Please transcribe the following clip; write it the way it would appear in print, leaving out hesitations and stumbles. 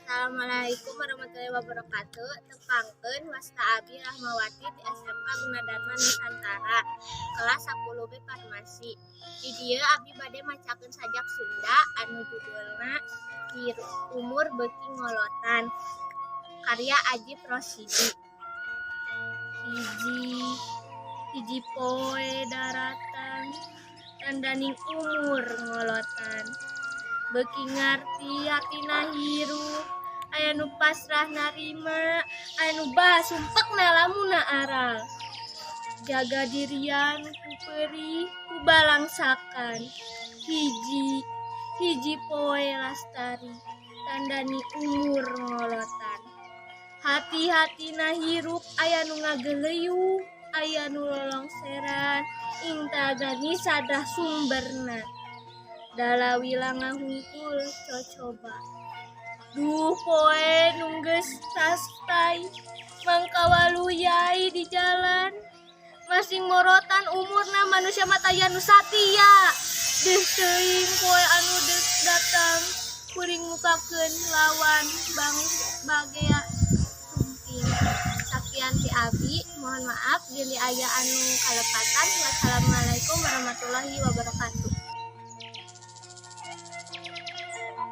Assalamualaikum warahmatullahi wabarakatuh. Tepangkeun, wasta abi Rahmawati di SMK Gunadarma Nusantara kelas 10B Farmasi. Di dieu abi bade macakeun sajak Sunda anu judulna Umur Beuki Ngolotan, karya Ajip Rosidi. Hiji hiji poe daratan tandaning umur ngolotan, beuki ngarti artina hirup. Aya nu pasrah narima, aya nu basumpekna lamunna aral. Jaga dirian ku perih, ku balangsakan. Hiji hiji poe lastari tandani umur ngolotan. Hati-hatina hirup, aya nu ngageleyuh, aya nu lolongseran ing tagani sadah sumberna. Dalawila ngahungkul cocoba. Duh, poe nu geus tastai mangkawaluyai di jalan, masing morotan umurna. Manusia mah taya nu satia. Deuh teuing poe anu deuk datang, kuring mukakeun lawan bang bagea sumping. Sakian ti abi, mohon maaf bilih aya anu kalepatan. Wassalamualaikum warahmatullahi wabarakatuh.